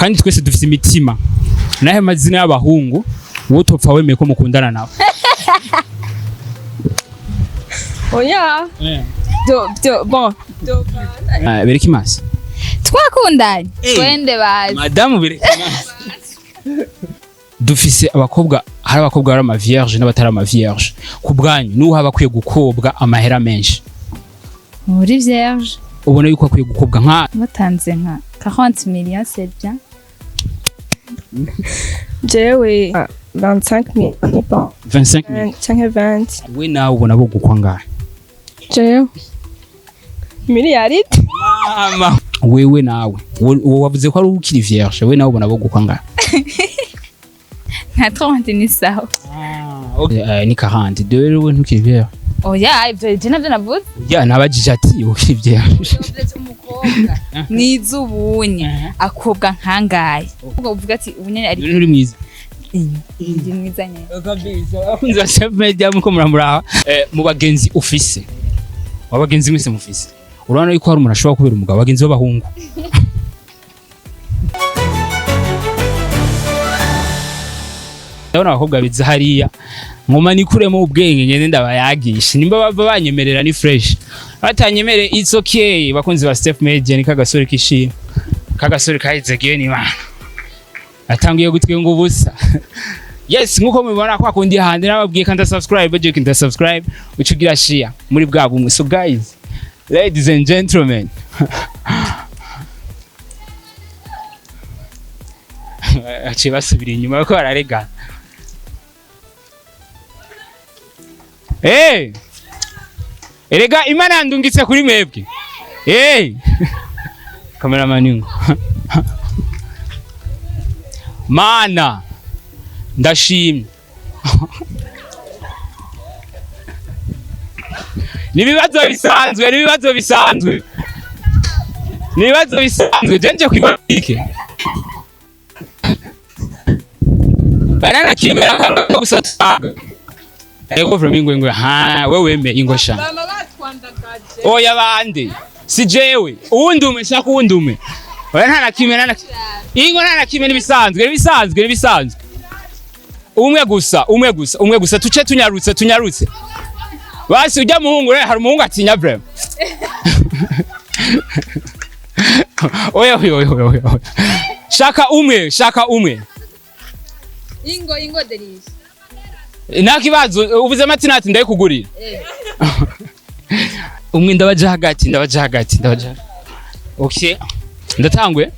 Kandi twese dufite imitima. Nahe mazina y'abahungu wowe utopfa wemeye ko mukundana nawe? Oya. Byo byo bon. Ah, bereka imasi. Twakundanye. Eh. Twende bazi. Madamu, bereka imasi. Dufise abakobwa, hari abakobwa bari ama vierge n'abatari ama vierge. Ku bwanyu, nuwo haba akwiye gukobwa amahera menshi? Muri vierge. Ubona yuko akwiye gukobwa nka Mutanze nka 40 millions, c'est bien. Jewe 25 mille. Bon. 25 mille? Canke 20. We nawe ubona bo gukwa ngahe? Jewe. Miliyari. Mama, wewe nawe wowe wavuze ko ari ukiri vierge, we nawe ubona bo gukwa ngahe? Nka 30 ni sawa. Okay. Ni 40 rero, we ntukiri vierge? Oya, ivyo je navyo navuze. Ya, nabajije ati ukiri vierge. Umukobwa mwiza ubunye akobwa nkangaye? Ubwo uvuga ati ubunye ari Nturi mwiza? Ndi mwiza nyene. Kabisa. Abakunzi ba Chef Media, muko muramuraha. Mu bagenzi ufise, mu bagenzi mwese mufise, urabona yuko hari umuntu ashobora kubera umugabo, abagenzi b'abahungu? Ndabona abakobwa biza hariya, ngoma nikuremo ubwenge, ngende ndabayagisha. Nimba bava banyemerera ni fresh, batanyemere it's okay. Bakunzi ba Step Media, ni kagasore kishimye, kagasore kaheze ni bana atangiye gutwenga ubusa. Yes, nkuko mubibona, kwa kundi handi nababwiye kanda subscribe, je kinda subscribe, ucugira share muri bwa bumwe. So guys, ladies and gentlemen, aciye basubira inyuma ko bararegana. Hey! Erega Imana yandungitse kuri mwebwe. Hey! Cameraman ngo. Mana ndashimye. Ni ibibazo bisanzwe, ni ibibazo bisanzwe. Ni ibibazo bisanzwe, je nje kwibike. Banana kimera gusa twaga. Ego from ingwe ingwe ha, wewe weme ingo sha. Bama batwandagaje. Oya bande. Si jewe. Uwundi umwe, shaka uwundi umwe. Oya, nta na kimwe, nta na ingo, nta na kimwe, nibisanzwe, nibisanzwe, nibisanzwe. Umwe gusa, umwe gusa, umwe gusa, tuce tunyarutse, tunyarutse. Basi ujya muhungu rero, hari umuhungu atinya vraiment. Oya oya oya oya oya. Shaka umwe, shaka umwe. Ingo, ingo derisha. Nta kibazo, uvuze amatinati ndayikugurira. Umwe, ndabaja hagati, ndabaja hagati, ndabaja. Okay. Ndatangwe.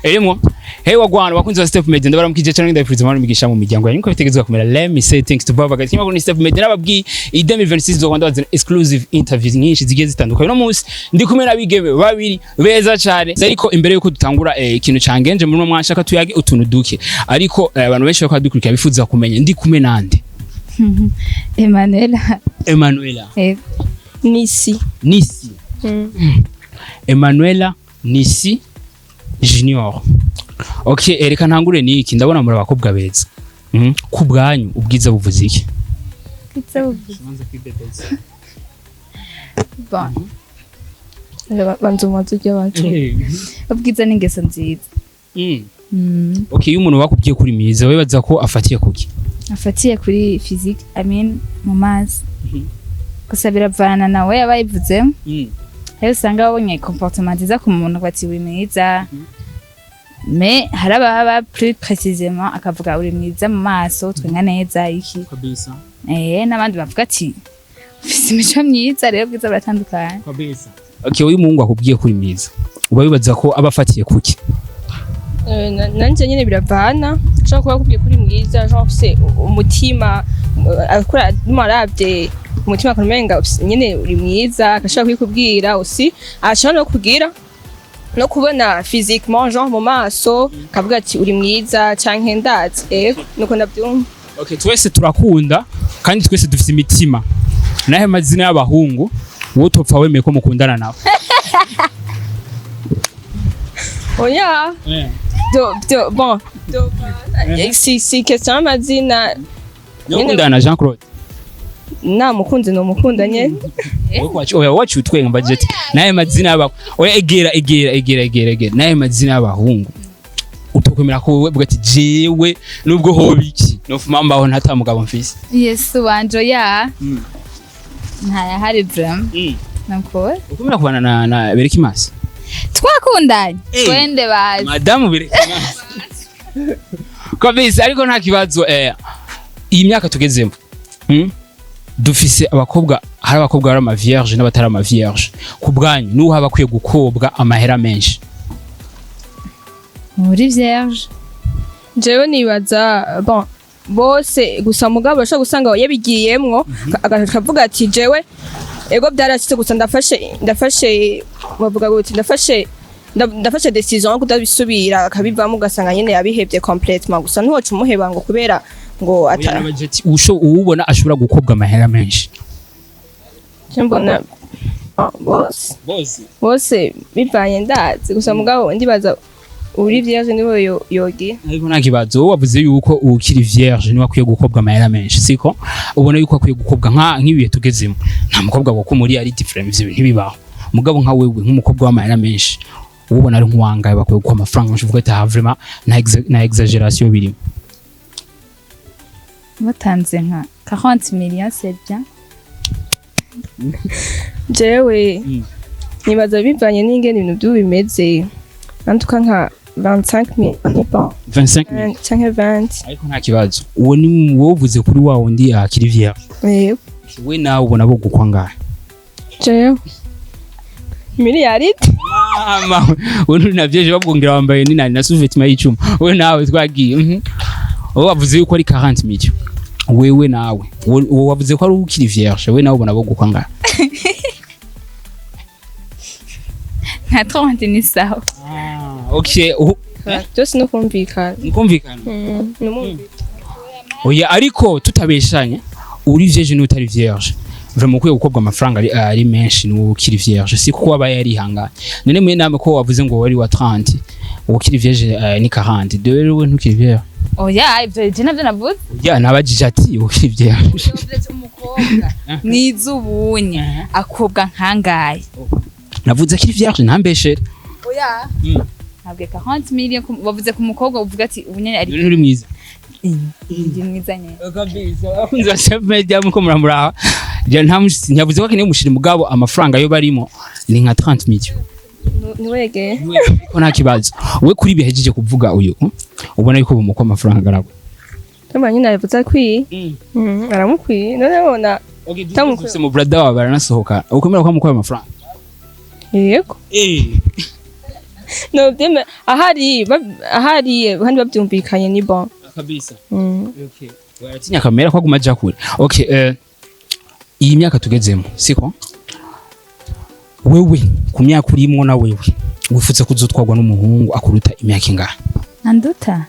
Erimo. Hey wagwana, bakunzi ba Step Media, ndabaramukije cyane, ndabifuriza amahoro n'imigisha mu miryango yanyu nkuko bitegezwa kumera. Let me say thanks to Baba guys. Kimwe ni Step Media, nababwiye i 2026 zo Rwanda bazana exclusive interviews nyinshi zigiye zitandukanye. No munsi ndi kumwe n'abigeme babiri beza cyane. Ariko imbere yuko dutangura, ikintu cangenje muri no mwashaka tuyage utuntu duke. Ariko abantu benshi bakaba dukurikira bifuza kumenya ndi kumwe nande. Emmanuela. Emanuela. Yego. Nisi. Nisi. Emanuela Nisi Junior. Okay, reka ntangure niki, ndabona muri abakobwa beza. Ku bwanyu, ubwiza buvuze iki? Bon. Banza umaze ujya bacu. Ubwiza n'ingeso nziza. Okay, iyo umuntu bakubwiye kuri mwiza, wibaza ko afatiye kuki? Afatiye kuri physique, I mean mu mazi. Gusa biravana nawe yabayivuzemo. Rero usanga babonye comportement nziza ku muntu bati uri mwiza. Mais hari ababa plus précisément akavuga uri mwiza mu maso, twenga neza iki. Kabisa. N'abandi bavuga ati ufise imico myiza. Rero ubwiza buratandukanye. Kabisa. Okay, uyu muhungu akubwiye kuri mwiza, uba wibaza ko aba afatiye kuki? Nanje nyene biravana. Ushobora kuba akubwiye kuri mwiza, genre ufise umutima, akora aravye umutima akamenga nyene uri mwiza, agashobora kubikubwira aussi. Ashobora no kugira no kubona physiquement, genre mu maso, akavuga ati uri mwiza canke ndazi. Ego, nuko ndavyumva. Okay, twese turakunda kandi twese dufite imitima. Nahe mazina y'abahungu wowe utopfa wemeye ko mukundana nawe? Oya. Byo byo bon. Si question y'amazina. Ukundana na Jean Claude? Namukunze nomukunda nyene. Wowe oya, wacu utwenga budget. Naye mazina y'aba, oya, egera, egera, egera, egera, egera. Naye mazina y'abahungu Ukwemera ko wowe uvuga ati jewe nubwo hoba iki nofuma mbaho ntata mugabo mfise. Yesu wanje, ya, ntayahari vraiment, nakora. Ukwemera kubana na Berikimasi? Twakundanye. Eh. Twende bazi. Madamu Berikimasi kabisa, ariko nta kibazo. Iyi myaka tugezemo, Dufise abakobwa, hari abakobwa bari ama vierge n'abatari ama vierge. Ku bwanyu, nuwo haba akwiye gukobwa amahera menshi? Muri vierge. Jewe nibaza, bon, bose gusa, mugabo bashobora gusanga yabigiyemwo akavuga ati jewe ego byarashitse, gusa ndafashe bavuga gute, ndafashe décision yo kudabisubira, akabivamo, ugasanga nyene yabihevye complètement. Gusa ntiwoca umuheba ngo kubera ngo Oya, ata nabaje ati, uwubona ashobora gukobwa amahera menshi. Je mbona, ah, bose. Bose. Bose bivanye, ndazi gusa, mugabo ndibaza uri vierge niwe yogira. Ariko nta kibazo, wowe wavuze yuko ukiri vierge niwe akwiye gukobwa amahera menshi, siko? Ubona yuko akwiye gukobwa nk'ibihe tugezemo, nta mukobwa wako muri ari different, ivyo bintu ntibibaho. Mugabo nka wewe, nk'umukobwa w'amahera menshi, ubona ari nk'uwangaye bakwiye guha amafaranga menshi, uvuga ati aha vraiment nta exagération birimo? Batanze nka 40 millions, c'est bien. Jewe nibaza bivanye n'ingene ibintu by'ubu bimeze, antuka nka 25 millions, bon. 25 millions. Canke 20. Ariko nta kibazo, uwo ni wowe uvuze kuri wa wundi akiri vierge. Yego. We nawe ubona bo gukwa ngahe? Jewe miliyaridi. Mama, we ntunavyeje, babwongera wambaye ninani na sous-vêtement y'icuma. We nawe twagiye. Wowe wavuze yuko ari 40 millions. Wewe nawe wowe wavuze ko ari ukiri vierge, we nawe ubona bo gukwa ngahe? Nka 30 ni sawa. Okay. Byose no kumvikana. Nkumvikana. Numumvikana. Oya, ariko tutabeshanya, uri vierge n'utari vierge, vraiment ukwiye gukobwa amafaranga ari menshi n'ukiri vierge, si kuko aba yarihanganye. None mwe namwe ko wavuze ngo wari wa 30, ukiri vierge ni 40, dore we ntukiri vierge. Oya, ivyo je navyo navuze. Oya, nabajije ati ukiri vierge. Umukobwa mwiza ubunye akobwa nkangaye? Navuze akiri vierge, ntambeshere. Oya. Ntabwo 40 millions wavuze ku mukobwa uvuga ati ubu nyene ari None nturi mwiza? Ndi mwiza nyene. Kabisa, abakunzi ba Chef Media, muko muramuraha. Je nta ntiyavuze ko akeneye umushira, mugabo amafaranga yo barimo ni nka 30 millions. Ntiwegeye. Ko nta kibazo, we kuri bihejeje kuvuga uyu, ubona yuko bumuko amafaranga garagwe? Tuma nyine yavuze akwiye. Aramukwiye none bona. Okay. Tamukwiye. Mu brother wawe baranasohoka, ukomera ko amukoye amafaranga? Yego. No byeme ahari ahari kandi babyumvikanye ni bon. Kabisa. Okay, baratinya kamera ko aguma aja kure. Okay, iyi myaka tugezemo, siko? Wewe ku myaka urimwo, na wewe wifuza kuzotwarwa n'umuhungu akuruta imyaka ingahe? Anduta?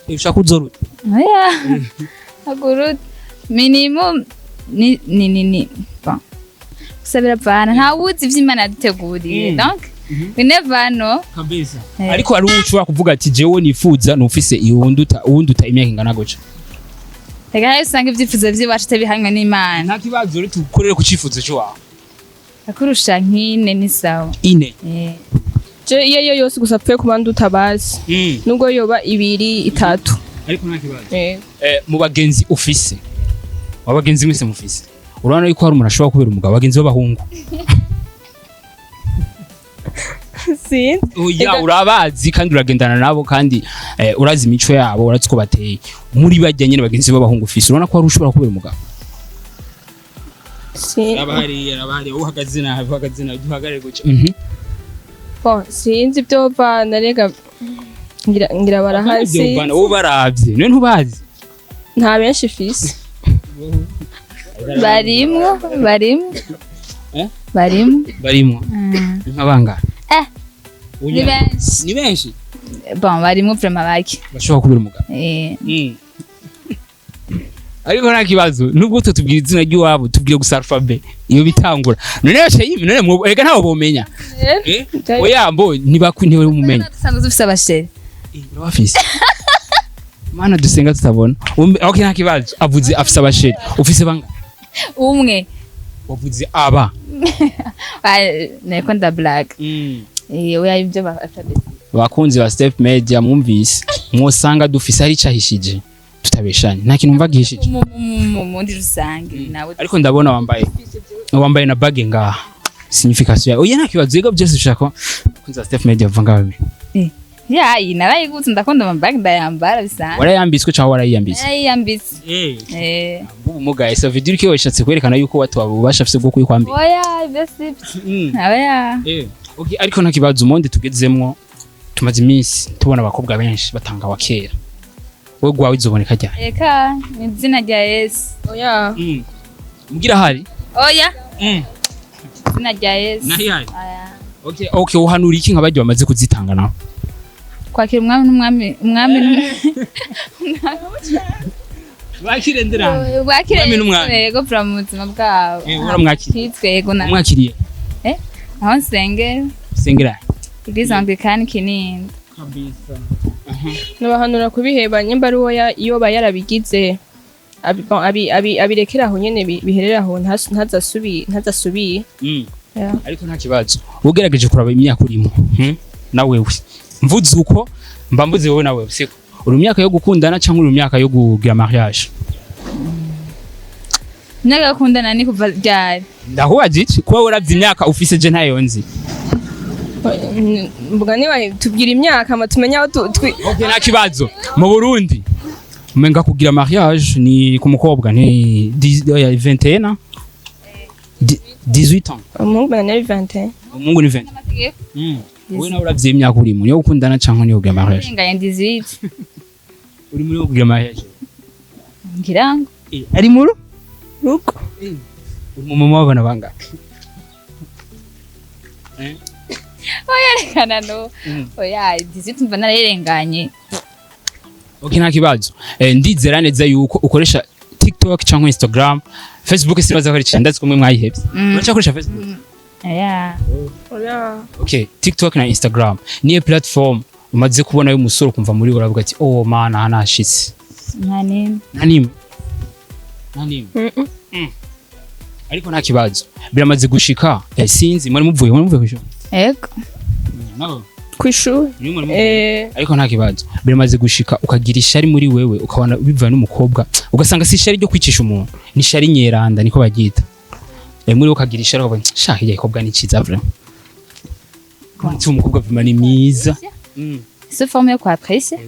Ushaka uzoruta? Oya, aguru minimum ni bon, gusa biravana, ntawuzi ivyo Imana yaduteguriye. Donc we never know. Kabisa. Eh. Ariko hari uwo ushobora kuvuga ati jewe nifuza nufise iwunduta imyaka ingana gutya? Reka, hari usanga ivyifuzo vy'iwacu atabihanywe n'Imana. Nta kibazo, rero tukorere ku cifuzo cyawe. Akurusha nk'ine ni sawa. Ine? Eh. Je iyo yo yose, gusa apfuye kuba ndutabazi, nubwo yoba ibiri, itatu. Ariko nta kibazo. Eh. Mu bagenzi ufise, mu bagenzi mwese mufise, urabona yuko hari umuntu ashobora kubera umugabo, abagenzi b'abahungu? Sinzi. Oya, urabazi kandi uragendana nabo kandi urazi imico yabo, urazi ko bateye. Muri bajya nyine bagenzi b'abahungu ufise, urabona ko hari ushobora kubera umugabo? Sinzi. Arabahari, arabahari, uhagaze nabi, uhagaze nabi, duhagarare gutya. Bon, sinzi ibyo bana, rega ngira barahari. Ibyo bana wowe baravye none ntubazi? Nta benshi fise. Barimwo, barimwo. Eh? Barimwo. Barimo? Nk'abangana? Eh, ni benshi. Ni benshi? Bon, barimwo vraiment bake. Bashobora kubera umugabo? Eh. Ariko nta kibazo, nubwo tutubwira izina ry'iwabo, tubwire gusa alphabet iyo bitangura. None yaciye yimi, none reka ntawo bomenya. Eh? Oya, mbo ntibaku ntiwe umumenya. Dusanzwe dufise abasheri. Urabafise? Mana dusenga tutabona. Okay, nta kibazo, avuze afise abasheri. Ufise banga? Umwe. Wavuze aba. Ah, niko nda blague. Eh, oya, ibyo ba alphabet. Bakunzi ba Step Media, mwumvise mwosanga dufise hari icahishije, tutabeshanye, nta kintu mva gihishije. Muri rusange nawe. Ariko ndabona wambaye na bague ngaha, signification yawe? Oya, nta kibazo, yego, byose ushaka. Bakunzi ba Step Media, bava ngaha. Ya, iyi narayiguze, ndakunda amabag, ndayambara bisanzwe. Warayambitswe cyangwa warayiyambitse? Narayiyambitse. Ubumuga, ça veut dire ko washatse kwerekana yuko watu ububasha afise bwo kuyikwambika? Oya, ibyo sibyo, oya. Okay, ariko nta kibazo. Monde tugezemwo, tumaze iminsi tubona abakobwa benshi batanga wa kera. Wowe gwawe izoboneka ryari? Eka, ni izina rya Yesu. Oya. Mbwira hari. Oya, izina rya Yesu. Nahi hari. Oya. Okay, uhanura iki nka barya bamaze kuzitanga nawe? Kwakira umwami n'umwami, umwami. Bakirendera. Wakire. Umwami n'umwami. Yego, vura mu buzima bwabo. Uramwakiriye? Kitwe, yego na Umwakiriye? Aho nsengera. Sengera? Église Anglicane Kinindo. Kabisa. Nabahanura kubiheba, nyimba ari uwo yoba yarabigize, bon, abirekera aho nyene, biherere aho, ntazasubiye. Yeah. Ariko nta kibazo, ugerageje kuraba imyaka urimo, Na wewe mvuze uko mba mvuze wowe na wewe, siko uri mu myaka yo gukundana cyangwa uri mu myaka yo kugira mariage? Imyaka yo gukundana ni kuva ryari? Ndakubaza iki, kuba waravye imyaka ufise, je ntayo nzi. Mvuga niba tubwira imyaka ama tumenye aho Okay, nta kibazo. Mu Burundi umenga kugira mariage ni ku mukobwa ni oya, 21, 18 ans. Umuhungu bana nari 21. Umuhungu ni 20. Amategeko. Wowe nawe uravye imyaka urimo, niyo gukundana cyangwa niyo kugira mariage? Ngaya 18. Uri muri yo kugira mariage? Ngira ngo. Ari mu rugo. Uri mu mama w'abana bangahe? Oya, rekana no. Oya, 18 mva narayirenganye. Okay, nta kibazo. Ndizera neza yuko ukoresha TikTok cyangwa Instagram, Facebook sibaza ko ari cyane, ndazi ko mwe mwayihevye. Uracakoresha Facebook? Oya. Oya. Okay, TikTok na Instagram niyo platform umaze kubona y'umusore ukumva muri uravuga ati: "Oh mana, hanashitse"? Nta nimwe. Nta nimwe, nta nimwe? Mm-mm. Ariko nta kibazo, biramaze gushika, sinzi, muri muvuye kw'ishuri? Ego. Nabo? Kw'ishuri. Ni muri muvuye? Eh. Ariko nta kibazo, biramaze gushika ukagira ishari muri wewe, ukabona bivaye n'umukobwa, ugasanga si ishari ryo kwicisha umuntu, ni ishari nyeranda niko baryita. Muri wowe ukagira ishari, ukavuga: "Shaka hirya gikobwa ni ciza vraiment, ndetse umukobwa vraiment ni mwiza." Si forme yo kwa apprécier.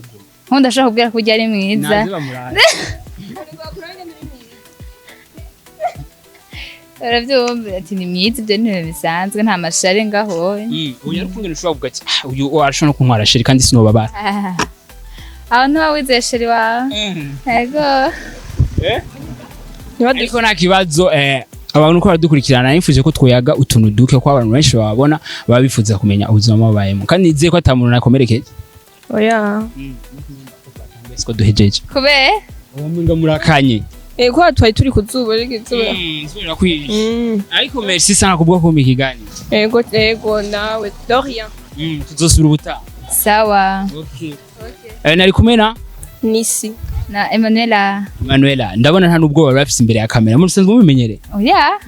Nkundi ndashaka kubwira ko ujya ari mwiza. Naze bamurabe. Urabyumva ati ni mwiza, ibyo ni ibintu bisanzwe, nta mashari ngaho. Uyu ari kungena ushobora kuvuga ati: "Ah, uyu arashobora no kuntwara chéri kandi sinobabara." Aho ntuba wizeye chéri wawe, ego. Ariko nta kibazo, abantu uko baradukurikirana, nifuje ko twoyaga utuntu duke ko abantu benshi babona baba bifuza kumenya ubuzima babayemo, kandi nizeye ko ata muntu nakomerekeje. Oya. Ko duhejeje. Kubera? Uwo murakanye. Eh, ko twari turi ku zuba, ariko izuba. Nsubira kwihisha. Ariko merci sana kubwo kumpa ikiganiro. Ego, ego, nawe de rien. Tuzosubira ubutaha. Sawa. Okay. Nari kumwe na Nisi. Na Emanuela. Manuela. Ndabona nta nubwo bari bafise imbere ya kamera, musanzwe mubimenyereye. Oya.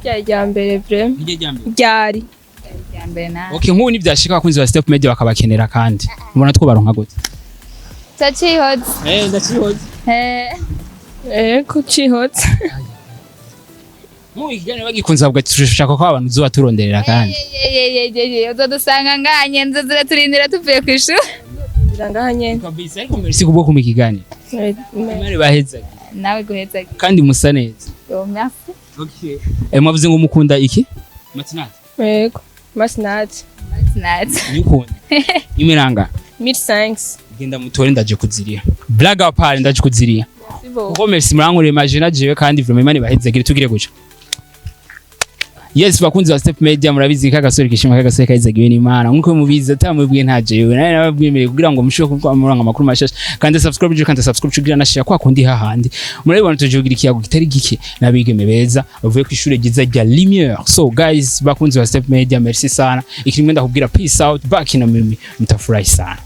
Ryari rya mbere vraiment. Niryo rya mbere. Ryari. Rya mbere na Okay, nk'ubu nivyashika abakunzi ba Step Media bakabakenera, kandi mubona twobaronka gute? Tacihoze. Ndacihoze. Eh. Ego, cihotse. Mu ikiganiro bagikunze bavuga ati: "Turashaka ko abantu uzoba turonderera kandi." Yeyeyeyeye, uzodusanga nganye nzo ziraturindira tuvuye ku ishuri. Ngaha nyene. Kabisa, ariko merci kubwo kumpa ikiganiro. Imana ibahezage. Nawe guheza. Kandi musa neza. Yo, merci. Okay. Mwavuze ngo mukunda iki? Matinati. Ego, masinati. Sinati. Nyukunda. Imiranga. 1500. Genda mutore, ndaje kuziriha. Blague à part, ndaje kuziriha. Sibo. Kuko merci, murankoreye imagine jewe, kandi vraiment Imana ibahezagire, tugire guca. Yes, bakunzi ba Step Media, murabizi ko agasore kishima, kagasore kahizagiwe n'Imana. Nkuko mubizi, atamubwiye nta jewe. Nawe nababwiye kugira ngo mushobore kuba muranga amakuru mashasha. Kandi subscribe je, kandi subscribe kugira na share kwa kundi hahandi. Murabibona tujugira ikiyago kitari gike n'abigeme beza bavuye ku ishure ryiza rya Lumière. So guys, bakunzi ba Step Media, merci sana. Ikirimwe ndakubwira peace out, back in a mimi. Mutafurahi sana.